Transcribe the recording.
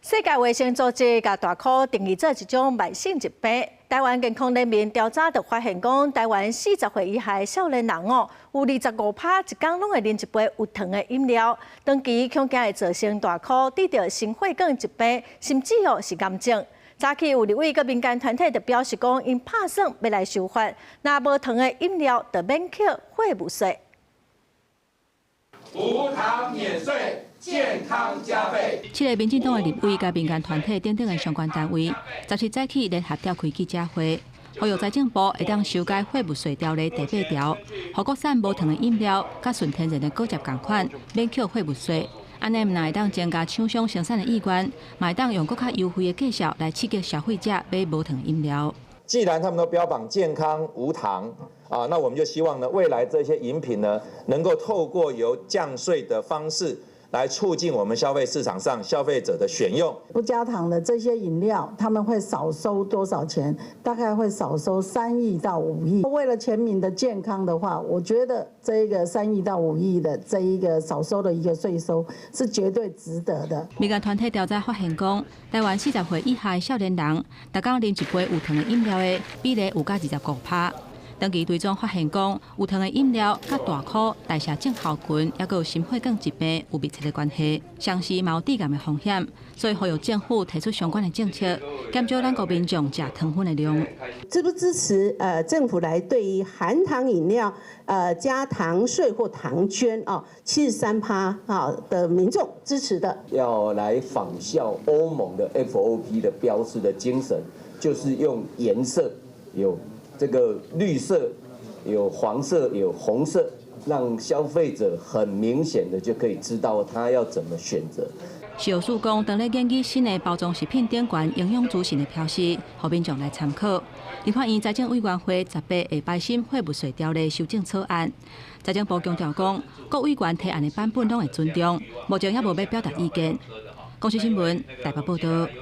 世界衛生組織共大箍定義做一種慢性疾病。台灣健康聯盟調查就發現講，台灣40歲以下的少年人哦，有25趴一工攏會啉一杯有糖的飲料，長期恐驚會造成大箍得著心血管疾病，甚至哦是癌症。早起有立委佮民間團體就表示講，𪜶拍算欲來修法，若無糖的飲料就免課貨物稅。無糖免稅，健康加倍。七个民進黨的立委佮民間團體等等的相關單位，17早起聯合召開記者會，呼籲財政部會當修改貨物稅條例第八條，予國產無糖的飲料佮純天然的果汁仝款免課貨物稅。按呢毋但會當增加廠商生產的意願，嘛會當用閣較優惠的價數來刺激消費者買無糖飲料。既然他們都標榜健康無糖啊，那我們就希望呢，未來這些飲品呢，能夠透過由降稅的方式來促進我們消費市場上消費者的選用。不加糖的這些飲料，他們會少收多少錢？大概會少收3億到5億。為了全民的健康的話，我覺得這個3億到5億的這一個少收的一個稅收是絕對值得的。民間團體調查發現講，台灣40歲以下的少年人，逐工啉一杯有糖的飲料的比例有到25趴。長期追蹤發現講，有糖的飲料佮大箍代謝症候群，抑閣有心血管疾病有密切的關係，同時嘛有致癌的風險，所以呼籲政府提出相關的政策，減少咱國民眾食糖分的量。支不支持？政府來對於含糖飲料，加糖稅或糖捐哦，73趴啊的民眾支持的。要來仿效歐盟的 FOP 的標示的精神，就是用顏色有這個綠色、有黃色、有紅色，讓消費者很明顯的就可以知道他要怎麼選擇。食藥署講，當咧研擬新的包裝食品頂懸營養資訊的標示，予民眾來參考。立法院財政委員會十八會排審貨物稅條例修正草案，財政部強調講，各委員提案的版本攏會尊重，目前猶無欲表達意見。公視新聞台北報導。